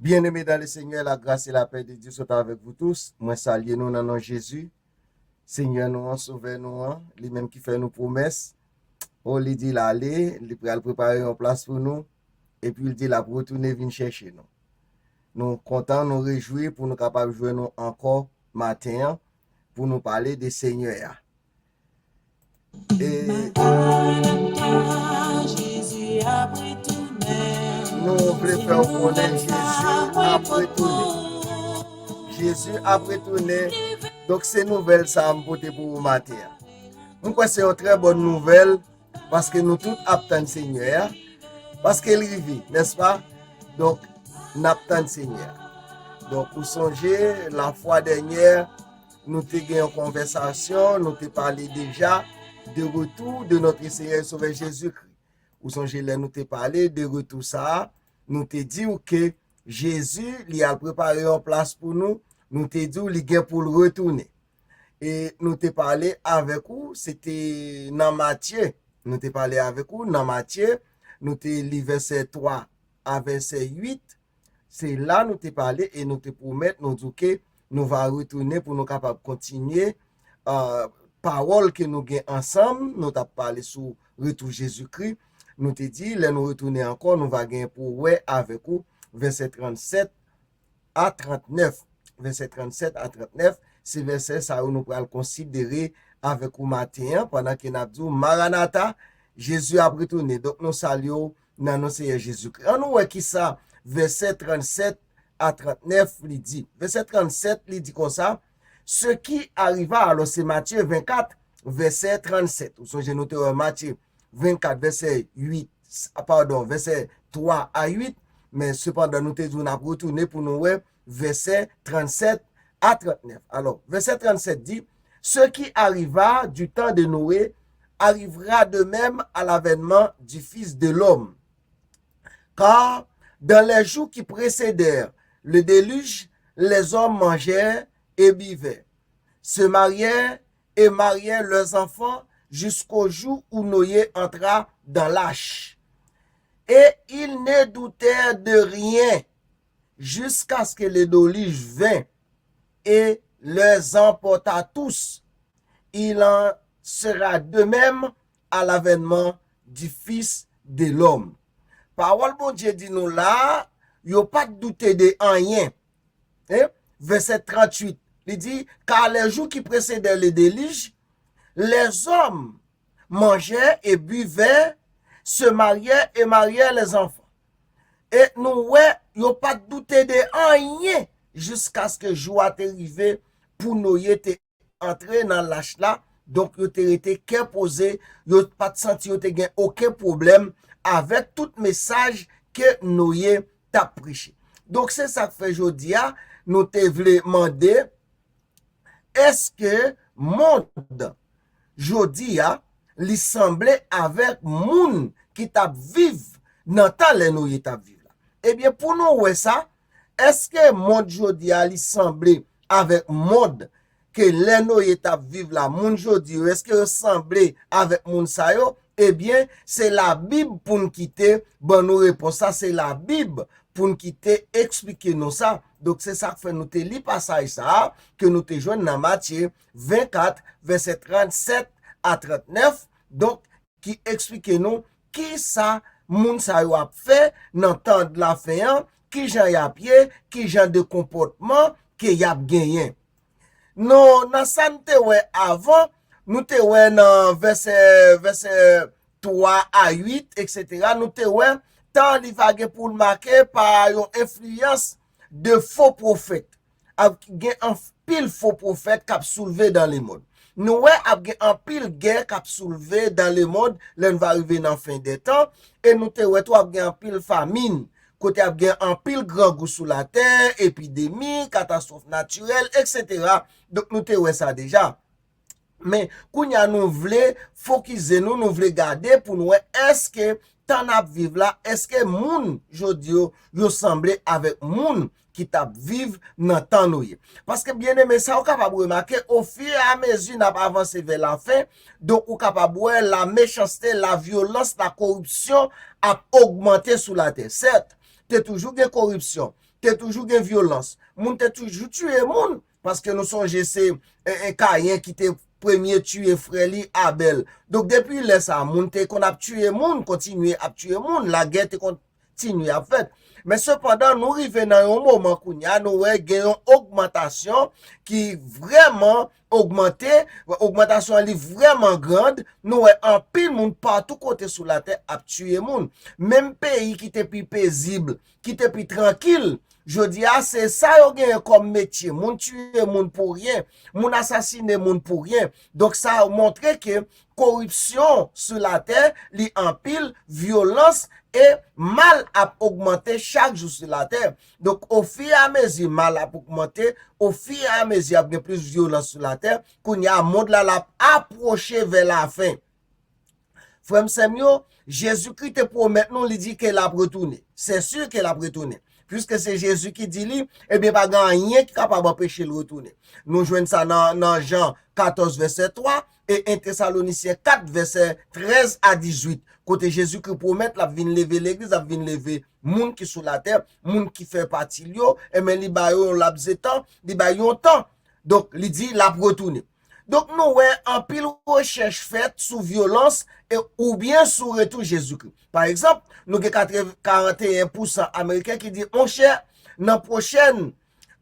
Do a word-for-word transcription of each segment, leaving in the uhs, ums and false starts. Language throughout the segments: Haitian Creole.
Bien-aimés dans le Seigneur, la grâce et la paix de Dieu sont avec vous tous. Mwen salye nou nan non Jezi, Senyè nou an, Sovè nou an, li menm ki fè nou pwomès. O, li di l ale, li pral prepare yon plas pou nou, epi l di l ap retounen vin chèche nou. Nou kontan, nou rejwi pou nou kapab jwenn nou ankò maten an, pou nou pale de Senyè a. E nou vle fè w konnen Jezi ap retounen. Jezi ap retounen. Donk, se nouvèl sa a m pote pou ou maten an. M kwè se yon trè bòn nouvèl, paske nou tout ap tann Senyè a, paske l rive, nèspa? Donk, n ap tann Senyè a. Donk, ou sonje, lafwa dènyè, nou te gen yon konvèsasyon, nou te pale deja de retour de notre Seigneur et Sauveur Jésus-Christ. Ou sonje lè nou te pale de retour sa a, nou te di w ke Jezi, li al prepare yon plas pou nou, nou te di w li gen pou l retounen. E nou te pale avèk ou, se te nan Matye, nou te pale avèk ou nan Matye, nou te li vèsè twa a vèsè uit, se la nou te pale e nou te pwomèt, nou di w ke nou va retounen pou nou kapab kontinye, ah, pawòl ke nou gen ansanm, nou t ap pale sou retou Jezikri. Nou te di, lè nou retounen ankò, nou va gen pou wè avèk ou vèsè trannsèt a trannèf. Vèsè trannsèt a trannèf, se vèsè sa yo nou pral konsidere avèk ou maten an, pandan ke n ap di w, Maranata, Jezi ap retounen. Donk, nou salye w nan non Seyè Jezikri. Ann nou wè kisa vèsè trannsèt a trannèf li di. Vèsè trannsèt, li di konsa, Ce qui arriva, alò se Matye vennkat, vèsè trannsèt. Ou sonje nou te wè Matye vennkat, vèsè uit, padon, vèsè twa a uit, men sepandan nou te di w n ap retounen pou nou wè vèsè trannsèt a trannèf. Alò, vèsè trannsèt di, Ce qui arriva du temps de Noé arrivera de même à l'avènement du Fils de l'homme. Car dans les jours qui précédèrent le déluge, les hommes mangeaient et buvaient, se mariaient et mariaient leurs enfants jusqu'au jour où Noé entra dans l'arche. Et ils ne doutèrent de rien jusqu'à ce que le déluge vint et les emporta tous. Il en sera de même à l'avènement du Fils de l'homme. Pawòl Bondye di nou la, yo pa t doute de anyen. Hein? Vèsè trantuit, li di, Car les jours qui précédèrent le déluge, les hommes mangeaient et buvaient, se mariaient et mariaient les enfants. E nou wè, yo pa t doute de anyen jiskaske jou a te rive pou Noye te antre nan lach la. Donk, yo te rete kè poze, yo pa t santi yo te gen okenn pwoblèm avèk tout mesaj ke Noye t ap preche. Donk, se sa k fè jodi a, nou te vle mande, èske mond jodi a, li sanble avèk moun ki t ap viv nan tan lè Noye t ap viv la? Ebyen, pou nou wè sa, èske mond jodi a, li sanble avèk mond ke lè Noye t ap viv la, moun jodi yo, èske yo sanble avèk moun sa yo? Ebyen, se Labib pou n kite ban nou repons sa, se Labib pou n kite eksplike nou sa. Donk, se sa k fè nou te li pasaj sa a, ke nou te jwenn nan Matye vennkat, vèsè trannsèt a trannèf. Donk, ki eksplike nou kisa moun sa yo ap fè nan tan de lafen an, kijan y ap ye, kijan de konpòtman ke y ap genyen. Non, nan sa n te wè avan, nou te wè nan vèsè, vèsè twa a uit, etsetera, nou te wè tan li va gen pou l make pa yon enfliyans de fo pwofèt. Ap gen anpil fo pwofèt k ap soulve dans le monde. Nou wè ap gen anpil gè k ap soulve dans le monde lè n va rive nan fen dè tan, e nou te wè tou ap gen anpil famin, kote ap gen anpil grangou sou latè, epidemi, katastwòf natirèl, etsetera. Donk, nou te wè sa deja. Men, kounye a, nou vle fokize nou, nou vle gade pou nou wè èske tan n ap viv la, èske moun jodi yo, yo sanble avèk moun ki t ap viv nan tan Noye. Paske, byeneme, sa ou kapab remake, ofiramezi n ap avanse vè lafen, donk ou kapab wè lamechanste, lavyolans, lakoripsyon ap ogmante sou latè. Sèt, te toujou gen koripsyon, te toujou gen vyolans. Moun te toujou tiye moun, paske nou sonje se e, e, Kayen ki te premye tiye frè li, Abèl. Donk, depi lè sa, moun te konn ap tiye moun, kontinye ap tiye moun, lagè te kontinye ap fèt. Men sepandan, nou rive nan yon moman kounye a, nou wè gen yon ogmantasyon ki vrèman ogmante, ogmantasyon an li vrèman grand, nou wè anpil moun patou kote sou latè ap tiye moun. Menm peyi ki te pi pezib, ki te pi trankil, jodi a se sa yo genyen kòm metye. Moun tiye moun pou ryen, moun asasine moun pou ryen. Donk sa montre ke koripsyon sou latè, li anpil, vyolans e mal ap ogmante chak jou sou latè. Donk, ofiramezi mal ap ogmante, ofiramezi ap gen plis vyolans sou latè, kounye a mond la l ap apwoche vè lafen. Frè m, sè m yo, Jezikri te pwomèt nou, li di ke l ap retounen. Se si ke l ap retounen. Piske se Jezi ki di li, ebyen, pa gen anyen ki kapab anpeche l retounen. Nou jwenn sa nan, nan Jan katòz, vèsè twa, e en Tesalonisyen kat, vèsè trèz a dizuit, kote Jezikri pwomèt l ap vin leve legliz, l ap vin leve moun ki sou latè, moun ki fè pati l yo, ebyen, li ba yo yon lapstan, li ba yo yon tan. Donk, li di l ap retounen. Donk, nou wè anpil rechèch fèt sou vyolans e oubyen sou retou Jezikri. Pa egzanp, nou gen katreven, karanteyen pousan Ameriken ki di, monchè, nan pwochèn,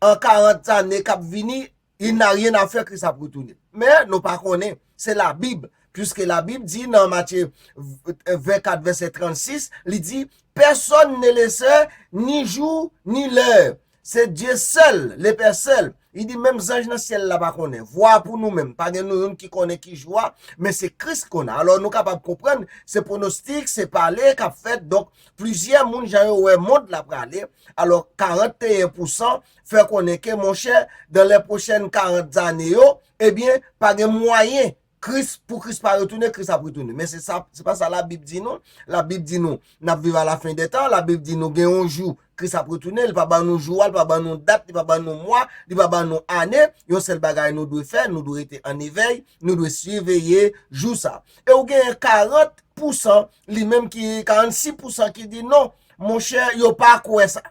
an karant ane k ap vini, il n'a rien à faire, Kris ap retounen. Men, nou pa konnen, se Labib. Piske Labib di nan Matye venkat, vèsè trannsis, li di, personne ne le sait, ni jour, ni l'heure. Se Dye sèl, le Pè sèl. Li di, menm zanj nan syèl la pa konnen. Vwa pou nou menm, pa gen nou youn ki konnen ki jou a, men se Kris ki konnen. Alò, nou kapab konprann, se pwonostik, se pale k ap fèt. Donk, plizyè moun, jan yo wè mond la prale. Alò, karanteyen pousan fè konnen ke, monchè, dans les prochaines quarante années yo, ebyen, pa gen mwayen Kris, pou Kris pa retounen, Kris ap retounen. Men se sa, se pa sa Labib di nou. Labib di nou, n ap viv à la fin des temps. Labib di nou, gen yon jou, Kris ap retounen. Li pa ban nou jou a, li pa ban nou dat, li pa ban nou mwa, li pa ban nou ane. Yon sèl bagay nou dwe fè, nou dwe rete an evèy, nou dwe siveye jou sa. E ou genyen karant pousan, li menm ki, karannsis pousan ki di non, monchè, yo pa kwè sa.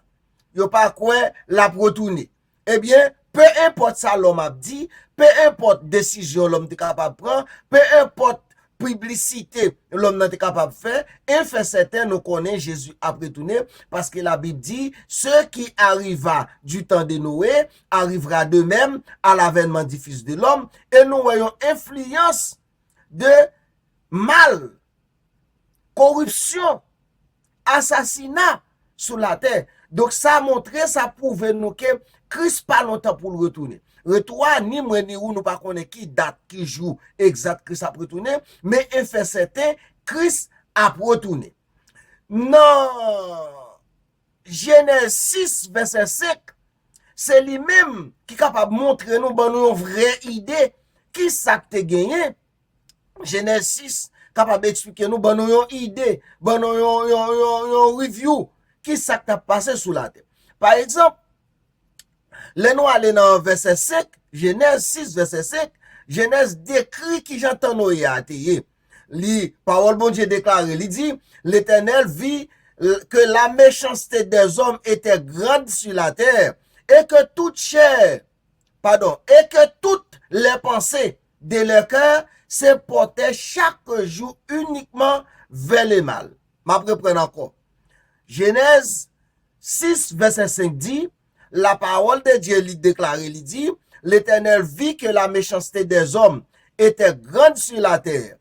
Yo pa kwè l ap retounen. Ebyen, pe enpòt sa lòm ap di, pe enpòt desizyon lòm te kapab pran, pe enpòt piblisite lòm nan te kapab fè, e fè sèten nou konnen Jezi ap retounen, paske Labib di, ce qui arriva du temps de Noé arrivera de même à l'avènement du Fils de l'homme, e nou wè yon enfliyans de mal, koripsyon, asasina sou latè. Donk, sa montre, sa pwouve nou ke Kris pa lontan pou l retounen. Retou a, ni mwen ni ou, nou pa konnen ki dat, ki jou egzak Kris ap retounen, men e fè sèten, Kris ap retounen. Nan Jenèz sis, vèsè senk, se li menm ki kapab montre nou, ban nou yon vrè ide ki sa k te genyen. Jenèz sis kapab eksplike nou, ban nou yon ide, ban nou yon, yon, yon, yon review ki sa k t ap pase sou latè. Pa egzanp, lè nou ale nan vèsè senk, Jenèz sis, vèsè senk, Jenèz dekri kijan tan Noye a te ye. Li, pawòl Bondye deklare, li di, L'Éternel vit que la méchanceté des hommes était grande sur la terre, et que toute chair, pardon, et que toutes les pensées de leur cœur se portaient chaque jour uniquement vers le mal. M ap reprann ankò. Jenèz sis, vèsè senk di, la parole de Dieu li deklare, li di, L'Éternel vit que la méchanceté des hommes était grande sur la terre,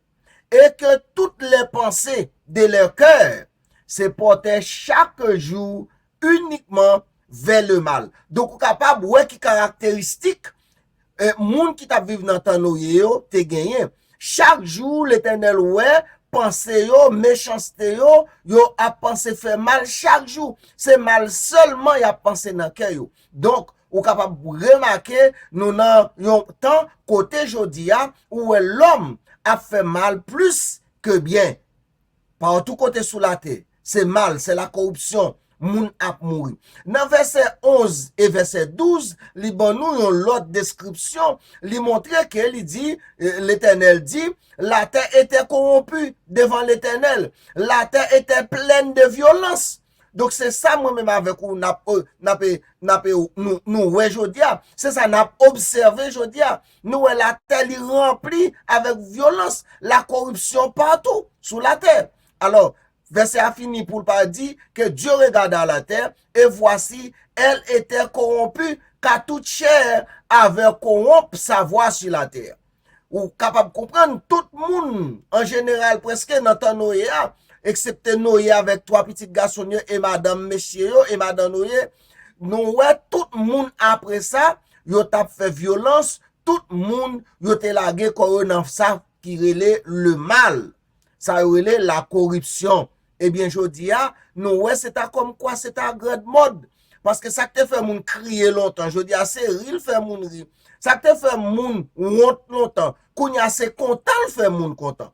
et que toutes les pensées de leur cœur se portaient chaque jour uniquement vers le mal. Donk, ou kapab wè ki karakteristik e, moun ki t ap viv nan tan Noye yo te genyen. Chak jou, Letènèl wè panse yo, mechanste yo, yo ap panse fè mal chak jou. Se mal sèlman y ap panse nan kè yo. Donk, ou kapab remake nou nan yon tan kote jodi a, ou wè lòm ap fè mal plis ke byen. Patou kote sou latè, se mal, se la koripsyon, moun ap mouri. Nan vèsè onz e vèsè douz, li ban nou yon lòt deskripsyon, li montre ke li di, e, Letènèl di, la terre était corrompue devant l'Éternel, la terre était pleine de violence. Donk, se sa mwen menm avèk ou, n ap, n ap, n ap, nou, nou wè jodi a. Se sa n ap obsève jodi a. Nou wè latè li ranpli avèk vyolans, la koripsyon patou sou latè. Alò, vèsè a fini pou l pa di, que Dieu regarda la terre, et voici, elle était corrompue, car toute chair avait corrompu sa voix sur la terre. Ou kapab konprann, tout moun, an jeneral, prèske nan tan Noye a, eksepte Noye avèk twa pitit gason l yo e madanm mesye yo, e madan Noye, nou wè tout moun apre sa, yo t ap fè vyolans, tout moun, yo te lage kò yo nan sa ki rele le mal. Sa yo rele la koripsyon. Ebyen, jodi a, nou wè se ta kòmkwa se ta grand mòd. Paske sa k te fè moun kriye lontan, jodi a se ri l fè moun ri. Sa k te fè moun wont lontan, kounye a se kontan l fè moun kontan.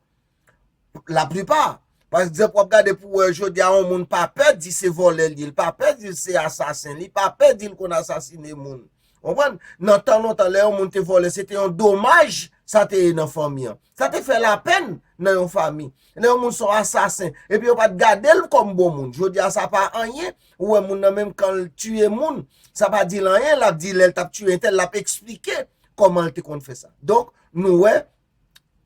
Laplipa. Pa egzanp, w ap gade pou wè jodi a yon moun pa pè di se vòlè l ye, li pa pè di se asasen, li pa pè di l konn asasine moun. Konprann? Nan tan lontan, lè yon moun te vòlè, se te yon domaj sa te ye nan fanmi an. Sa te fè lapèn nan yon fanmi. Lè yon moun se yon asasen, epi yo pa t gade l kòm bon moun. Jodi a, sa pa anyen. Ou wè moun nan menm kan l tiye moun, sa pa di l anyen, l ap di lè l t ap tiye entèl, l ap eksplike kòman l te konn fè sa. Donk, nou wè,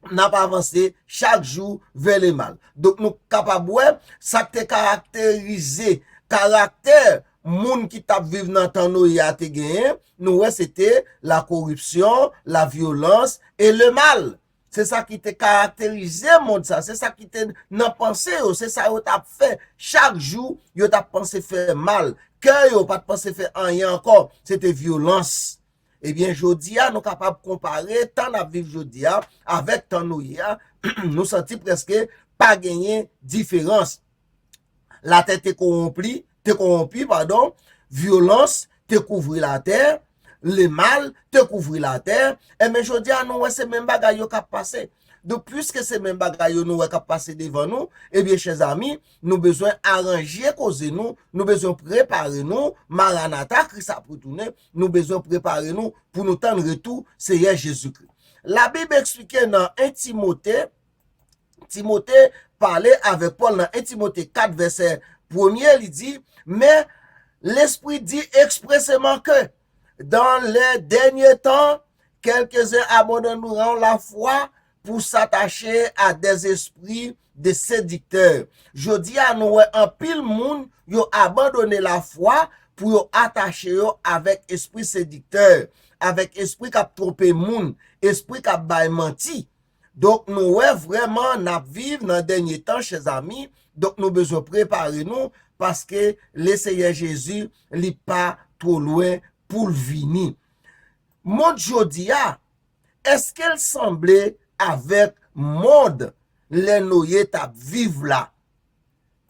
n ap avanse chak jou vè le mal. Donk, nou kapab wè sa k te karakterize karaktè moun ki t ap viv nan tan Noye a te genyen, nou wè se te la koripsyon, la vyolans e le mal. Se sa ki te karakterize mond sa, se sa ki te nan panse yo, se sa yo t ap fè. Chak jou, yo t ap panse fè mal. Kè yo pa t panse fè anyen ankò, se te vyolans. Ebyen, jodi a, nou kapab konpare tan n ap viv jodi a avèk tan Noye a, nou santi prèske pa genyen diferans. Latè te kowonpli, te kowonpi, padon, vyolans te kouvri latè, le mal te kouvri latè. Enben, jodi a, nou wè se menm bagay yo k ap pase. Donk, piske se menm bagay yo nou wè k ap pase devan nou, ebyen, chèzami, nou bezwen aranje koze nou, nou bezwen prepare nou, Maranata, Kris ap retounen, nou bezwen prepare nou pou nou tann retou Seyè Jezikri. Labib eksplike nan en Timote, Timote pale avèk Pòl nan en Timote kat vèsè premye, li di, mais l'Esprit dit expressément que dans les derniers temps, quelques-uns abandonneront la foi pour s'attacher à des esprits de séducteurs. Jodi a, nou wè anpil moun, yo abandone lafwa pou yo atache yo avèk espri sediktè, avèk espri k ap twonpe moun, espri k ap bay manti. Donk, nou wè vrèman n ap viv nan dènye tan, chèzami. Donk, nou bezwen prepare nou, paske Leseyè Jezi, li pa two lwen pou l vini. Mond jodi a, èske l sanble avèk mond lè Noye t ap viv la?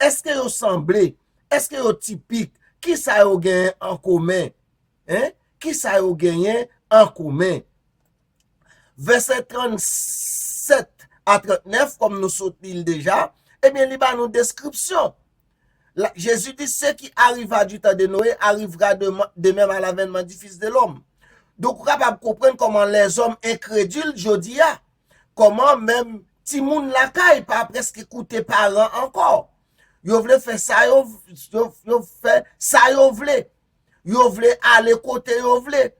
Èske yo sanble? Èske yo tipik? Kisa yo genyen an komen? Hein? Kisa yo genyen an komen? Vèsè trannsèt a trannèf, kòm nou sot li l deja, ebyen, li ba nou deskripsyon. La, Jésus dit, ce qui arriva du temps de Noé arrivera de, de même à l'avènement du Fils de l'homme. Donk, ou kapab konprann kòman lèzòm enkredil jodi a, kòman menm timoun lakay pa prèske koute paran ankò. Yo vle fè sa yo, yo, yo fè sa yo vle. Yo vle ale kote yo vle.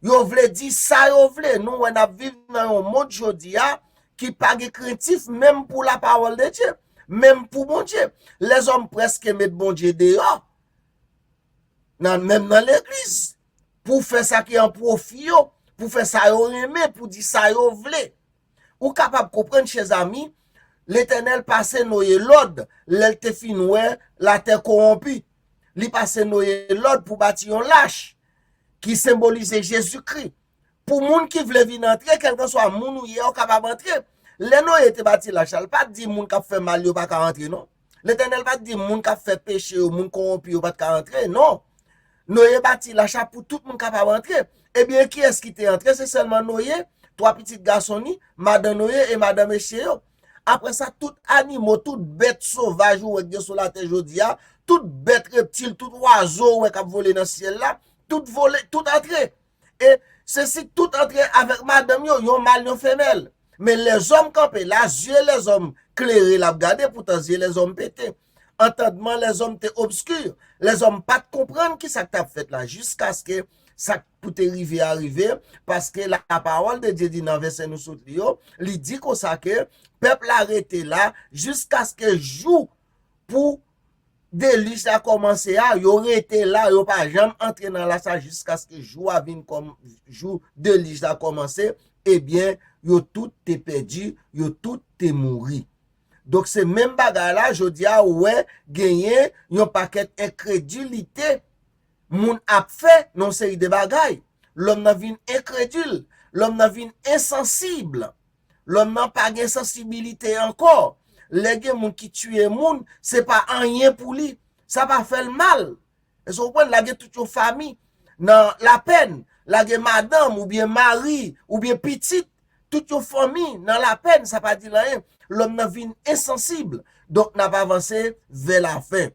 Yo vle di sa yo vle. Nou wè n ap viv nan yon mond jodi a ki pa gen krentif menm pou la parole de Dieu, menm pou Bondye. Lèzòm prèske met Bondye deyò, nan, menm nan legliz, pou fè sa ki an pwofi yo, pou fè sa yo renmen, pou di sa yo vle. Ou kapab konprann, chèzami, Letènèl pase Noye lòd lè l te fin wè latè kowonpi. Li pase Noye lòd pou bati yon lach ki senbolize Jezikri. Pou moun ki vle vin antre, kèlkanswa moun ou ye a, ou kapab antre. Lè Noye te bati lach la, l pa t di moun k ap fè mal yo pa ka antre, non. Letènèl pa t di moun k ap fè peche yo, moun kowonpi yo pa t ka antre, non. Noye bati lach la pou tout moun kapab antre. Ebyen, kiyès ki te antre? Se sèlman Noye, twa pitit gason li, madan Noye e madan mesye yo. Apre sa, tout animo, tout bèt sovaj ou wè k gen sou latè jodi a, tout bèt reptil, tout wazo ou wè k ap vole nan syèl la, tout vole, tout antre. E se si tout antre avèk madanm yo, yon mal, yon femèl. Men lèzòm kanpe la, zye lèzòm klere, l ap gade, poutan zye lèzòm pete. Antandman lèzòm te obski. Lèzòm pa t konprann ki sa k t ap fèt la, jiskaske sa k pou te rive a rive, paske lapawòl de Dye di nan vèsè nou sot li yo, li di konsa ke pèp la rete la jiskaske jou pou delij la kòmanse a, yo rete la, yo pa janm antre nan la sa jiskaske jou a vin kòm jou delij la kòmanse, ebyen, yo tout te pèdi, yo tout te mouri. Donk, se menm bagay la, jodi a, ou wè, genyen yon pakèt enkredilite moun ap fè nan yon seri de bagay. Lòm nan vin enkredil, lòm nan vin ensansib, lòm nan pa gen sansibilite ankò. Lè gen moun ki tiye moun, se pa anyen pou li. Sa pa fè l mal. Èske w konprann? Lage tout yon fanmi nan lapèn, lage madanm oubyen mari oubyen pitit, tout yon fanmi nan lapèn, sa pa di l anyen. Lòm nan vin ensansib. Donk, n ap avanse vè lafen.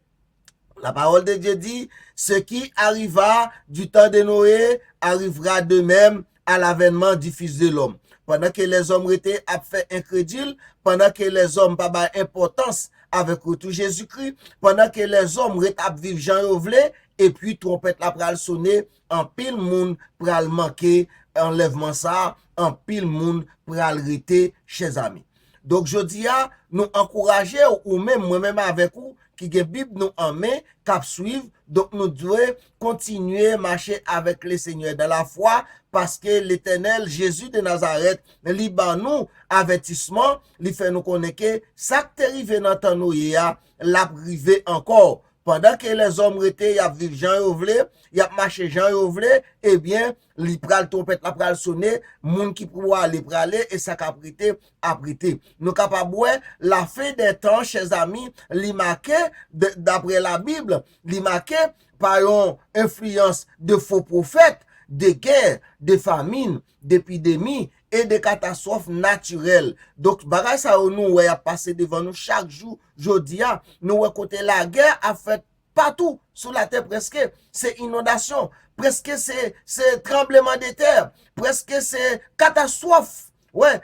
La parole de Dieu dit, ce qui arriva du temps de Noé arrivera de même à l'avènement du Fils de l'homme. Pandan ke lèzòm rete ap fè enkredil, pandan ke lèzòm pa bay enpòtans avèk retou Jezikri, pandan ke lèzòm ret ap viv jan yo vle, epi twonpèt la pral sone, anpil moun pral manke anlèvman sa a, anpil moun pral rete, chèzami. Donk, jodi a, nou ankouraje w, ou menm, mwen menm avèk ou, ki gen Bib nou an men, k ap swiv. Donk, nou dwe kontinye mache avèk Lesenyè dans la foi, paske Letènèl Jezi de Nazarèt, li ban nou avètisman, li fè nou konnen ke sa k te rive nan tan Noye a, l ap rive ankò. Pandan ke lèzòm rete, y ap viv jan yo vle, y ap mache jan yo vle, ebyen, li pral, twonpèt la pral sone, moun ki pou ale, prale, e sa k ap rete, ap rete. Nou kapab wè, la fin dè tan, chèzami, li make, d-, daprè Labib, li make pa yon enfliyans de fo pwofèt, de gè, de famin, depidemi e de katastwòf natirèl. Donk, bagay sa yo nou wè y ap pase devan nou chak jou, jodi a, nou wè kote lagè ap fèt patou sou latè prèske. Se inondasyon, prèske se, se tranblemanntè, prèske se katastwòf. Wè,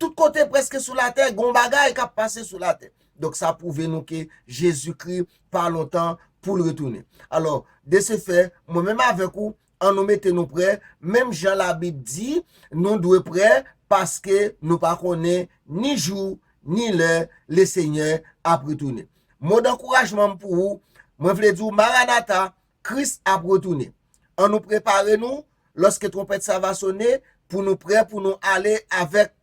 tout kote prèske sou latè, gon bagay k ap pase sou latè. Donk, sa pwouve nou ke Jezikri pa lontan pou l retounen. Alò, de se fè, mwen menm avèk ou, ann nou mete nou prè, menm jan Labib di, nou dwe prè, paske nou pa konnen ni jou, ni lè Lesenyè ap retounen. Mo dankourajman m pou ou, mwen vle di w, Maranata, Kris ap retounen. Ann nou prepare nou, lòske twonpèt sa va sone, pou nou prè, pou nou ale avèk,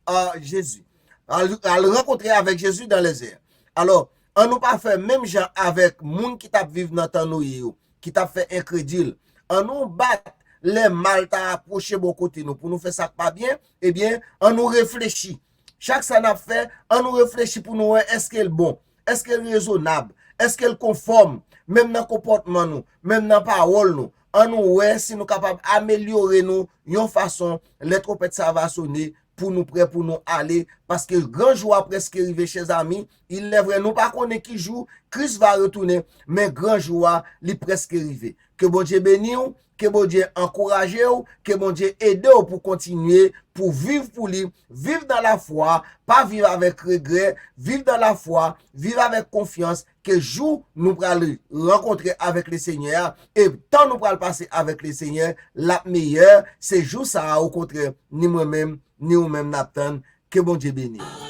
a, Jezi. Al, al rankontre avèk Jezi dans les airs. Alò, ann nou pa fè menm jan avèk moun ki t ap viv nan tan Noye yo, ki t ap fè enkredil. Ann nou bat lè mal ta apwoche bò kote nou pou nou fè sa k pa byen, ebyen, ann nou reflechi. Chak sa n ap fè, ann nou reflechi pou nou wè èske l bon, èske l rezonab, èske l konfòm, menm nan konpòtman nou, menm nan pawòl nou. Ann nou wè si nou kapab amelyore nou yon fason lè twonpèt sa va sone pou nou prè pou nou ale, paske gran jou a prèske rive, chèzami. Il est vrai, nou pa konnen ki jou Kris va retounen, men gran jou a, li prèske rive. Ke Bondye beni w, ke Bondye ankouraje w, ke Bondye ede w pou kontinye, pou viv pou li, viv dans la foi, pa viv avèk regrè, viv dans la foi, viv avèk konfyans ke jou nou pral rankontre avèk Lesenyè a, e tan nou pral pase avèk Lesenyè, l ap meyè, se jou sa a, okontrè, ni mwen menm, ni ou menm n ap tann. Ke Bondye beni w.